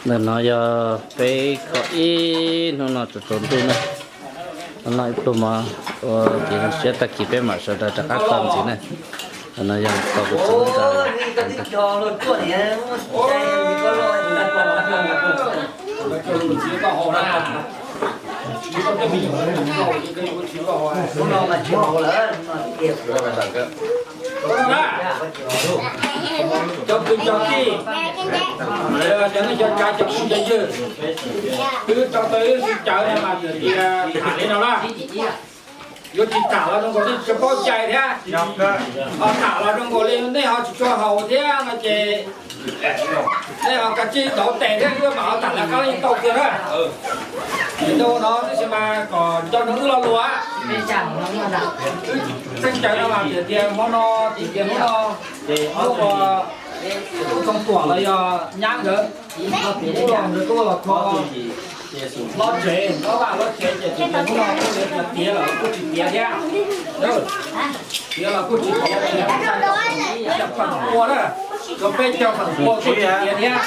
Ntawm no yog peb kho ib hnub no tsaus tsaus ntuj na, noj ib pluag mov ua kev zoo siab, tag kis peb mam sawv daws rov qab txog ntxiv na. Ntawm no yog tus txiv ntxawm. Cov kwv cov tij, cov neej cov tsav, cov phooj cov ywg, twb tso tau ib sij cawv no mas yog tias tham li no na, yuav tsis tham los zoo nkaus li tsis paub cai thiab, ho tham los zoo nkaus li nej ho tsis tshua haus thiab no ces nej ho kav tsij tau tes thiab, wb mam ho tham lawv qab yeej tau kawg na. Ces ua no tab sis mas kom nco ntsoov wb lo lus, txheej cawv no mas tias hmo no, tias hnub no, ces hnub ua Tub Txoov Tuam los yog nyab nkawd, hnub no nkawd tuaj los kho hlob tsev, hlob vaj hlob tsev, ces tias hnub no kuj tiav los kuj tsis tiav thiab. Tiav los kuj tsis tiav, tiav feem pua na, cov peb caug feem pua kuj tsis tiav thiab.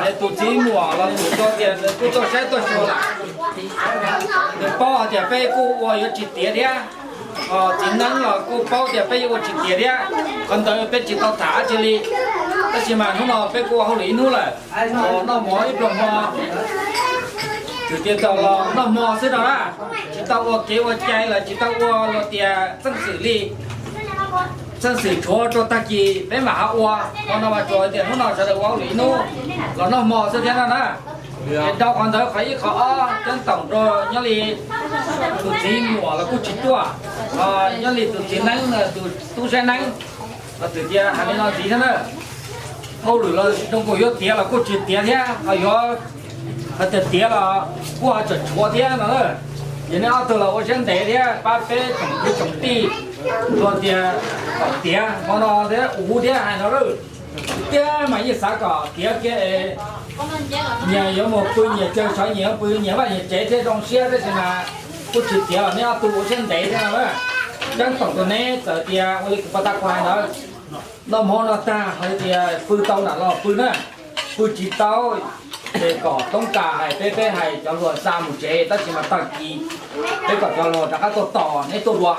Es tus txiv muam los tus tso tias nws kuj tuaj saib tuaj xyuas lawm, nws paub hais tias peb kuj ua yuav tsis tiav thiab. Txiv neeb los kuj paub tias peb yuav ua tsis tiav thiab, qhov ntawd peb tsis tau tham dab tsi li. Tab sis mas hnub no peb kuj ua hauj lwm ib hnub lawm, noj mov ib pluag hmo, tsuas tias tau los noj hmo xwb no na, tsis tau ua kev ua cai los tsis tau ua luag tias txheej xwm li, txheej xwm tshuav rau tag kis peb mam ho ua. Qhov no mas tsuas tias hnub no sawv daws ua hauj lwm ib hnub los noj hmo xwb thiab no na. Es rau qhov ntawd qhov ib qhov ob ceeb toom rau nyob li tus txiv muam los kuj tsis tuaj, nyob li tus txiv neeb, tus tub saib neeb, los txawm tias hais li no ntxiv thiab na. Hauj lwm los zoo nkaus yuav tiav los kuj tsis tiav thiab, ho yuav hais tias tiav los kuj ho tseem tshuav thiab no. Ces nej ob tug los ua siab ntev thiab pab peb tsoom kwv tsoom tij, luag tias kom tiav hmo no thiab ub thiab hais no lawm. Tiag mas yeej xav kom tiav kiag es nyias yuav mus pw nyias chaw, sawv nyias yuav pw nyias vaj nyias tsev thiaj zoo siab, tab sis mas kuj tsis tiav los nej ob tug ua siab ntev thiab no. Ceeb toom rau neb txawm tias ua li kuv pab tab kuv hais ntawd, noj hmo no tag ho tias pw tau nram los pw na, pw tsis tau ces kom toob kas hais peb, peb hais cov hluas xa mus tsev, tab sis mas tag kis peb kom cov hluas rov qab tuaj tos neb tuaj dua.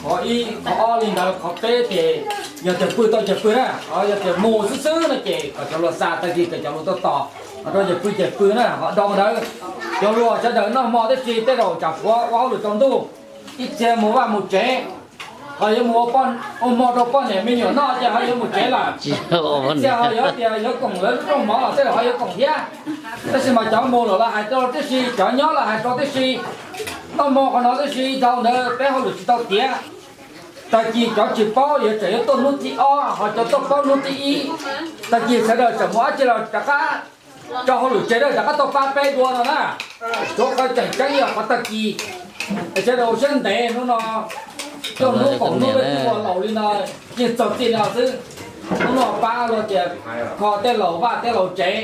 Qhov ib qhov ob li ntawd, qhov peb ces yog tias pw tau ces pw na, ho yog tias mus xwb xwb no ces kom cov hluas xa tag kis kom cov hluas tuaj tos, ho rau ces pw ces pw na. Ho dhau ntawd cov hluas sawv daws noj hmo tib si, tej zaum tsam puav ua hauj lwm tsaus ntuj, ib txhia mus vaj mus tsev, ho yuav mus ua hmo rau poj niam me nyuam noj ces ho yuav mus tsev lawm. Ib txhia ho yog tias yuav koom lawv lub rooj mov los tej zaum ho yuav koom thiab. Tab sis mas cov mus lawm los hais rau tib si, cov nyob los hais rau tib si. Noj hmo qhov no tib si, dhau ntawd peb hauj lwm tsis tau tiav. Tag kis cov tsis paub yuav tseem yuav tuaj hnub thib ob, ho cov tuaj paub hnub thib ib. Tag kis sawv daws tseem mus dab tsi los rov qab tso hauj lwm tseg, rov qab tuaj pab peb dua no na. Tsuav qhov tseem ceeb yog qhov tag kis, es sawv daws ua siab ntev hnub no, coj hnub koom hnub peb ua laus li no, yeej txog txij li no xwb. Hnub no pab luag tias kho tej laus vaj tej laus tsev,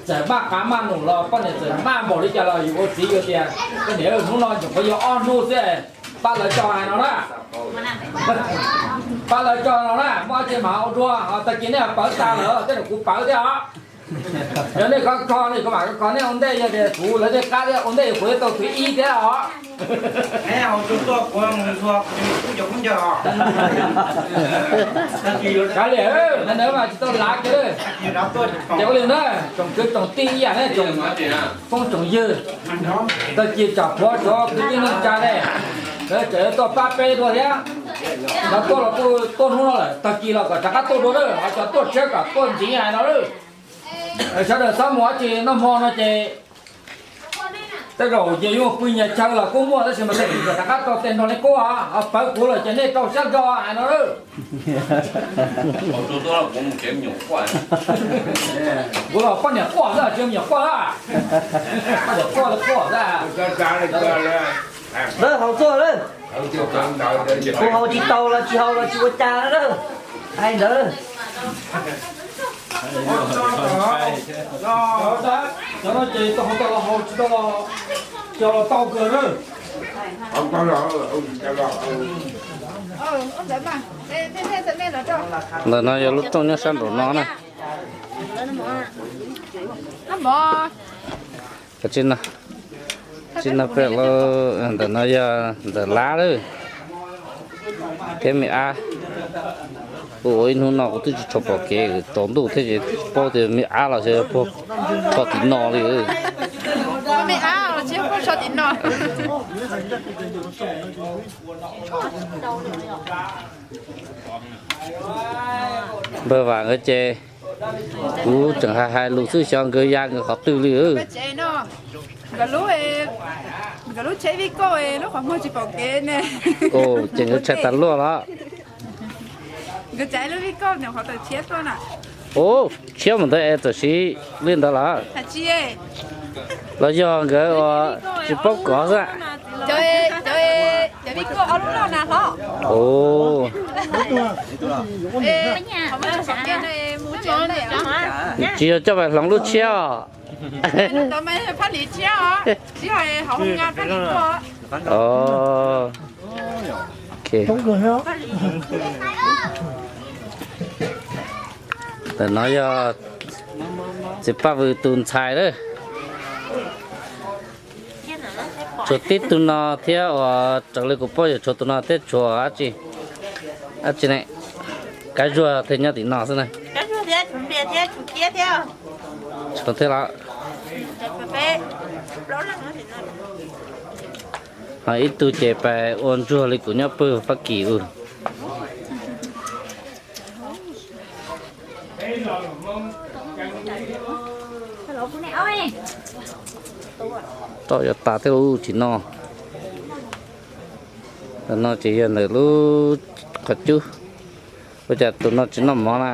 txawm maj qav maj num los poj niam txawm maj npaum li cas los yus ua txiv yuav tias, koj niam, hnub no nyuam qhuav yog ob hnub xwb, pab lawv tso hais no na. Pab lawv tso no na, muaj dab tsi mam ua dua, ho tag kis nej pawv tas lawm tej zaum kuv pawv thiab os. Yog nej kho kho, nej kho mam kho, nej ua ntej yog tias kuv lawv tej qab thiab, ua ntej kuv yuav tau tus ib thiab os. Kav liam, ntawd mas tsis tau lav kiag. Ces ua li na, tsoom kwv tsoom tij ib yam na, tsoom phooj tsoom ywg, tag kis tsam puav cov kwv tij neej tsa ne, lawv tseem yuav tuaj pab peb dua thiab. Lawv tuaj los kuj tuaj hnub no lawm, tag kis los kom rov qab tuaj dua lawm, ho cov tuaj tshiab kom tuaj ntxiv hais no lawm. Sawv daws txhob mus dab tsi, noj hmo no ces tej zaum ces yuav pw nyias chaw los kuj muaj, tab sis mas tej zaum rov qab tso tes nrog nej kuj ho pawv kuv lawm ces nej rau siab nrog hais no lawm. Kuv los poj niam quaj xwb tsis me nyuam quaj, poj niam quaj los quaj xwb. Lawv haus tuaj lawm, kuv haus tsis tau los tsis haus los tsis ua cas na lawm. Hais ntawd. Cov no ces tau haus tau los haus, tsis tau los, cov los tau kawg na. Ntawm no yog lub rooj nyob sab nraum no na. Tsis no pem, ntawm no yog ntawm lab lawm thiab me ab. Kuv ua ib hnub no kuv twb tsis tshua pom kev, tsaus ntuj thiab ces tsis paub tias me ab los xyov puag tim no li. Me ab los tsis puag tim no. Npawg Vam nkawd ces kuv tseem hais hais lus xwb xyov nkawd ya nkawd qhov twg li. Nkawd lub tsheb vij kauj lub qhov muag tsis pom kev ne. Ces nkawd tshais tas luaj los. Nkawd tshais lub vij kauj qhov tawm tshiab tuaj na. Ub, tshiab mus ntawd es txawm siv li ntawd los? Los yog nkawd ua tsis paub kov xwb? Cov vij kauj ob lub loj na hlob. Tsis yog coj pais hloov lub tshiab os? Ntawm no yog txiv Paj Vws tus ntxhais lawm. Tshuav tib tug no thiab uas raws li kuv paub yog tshuav tus no thiab tshuav dab tsi ne? Kab Zuag thiaj nyob tim no xwb na. Tshuav thiab los? Ho ib tug ces pais ua ntsuag li kuv nyob pawg Fab Kis ub. Toj yuav tas thiab ub tsis no. Ntawm no ces yog ntawm lub qhov cub. Ua cas tus no tsis noj mov na?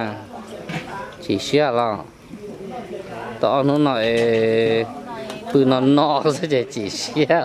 Chim siab los. Tau ob hnub no es pw no no xwb ces chim siab.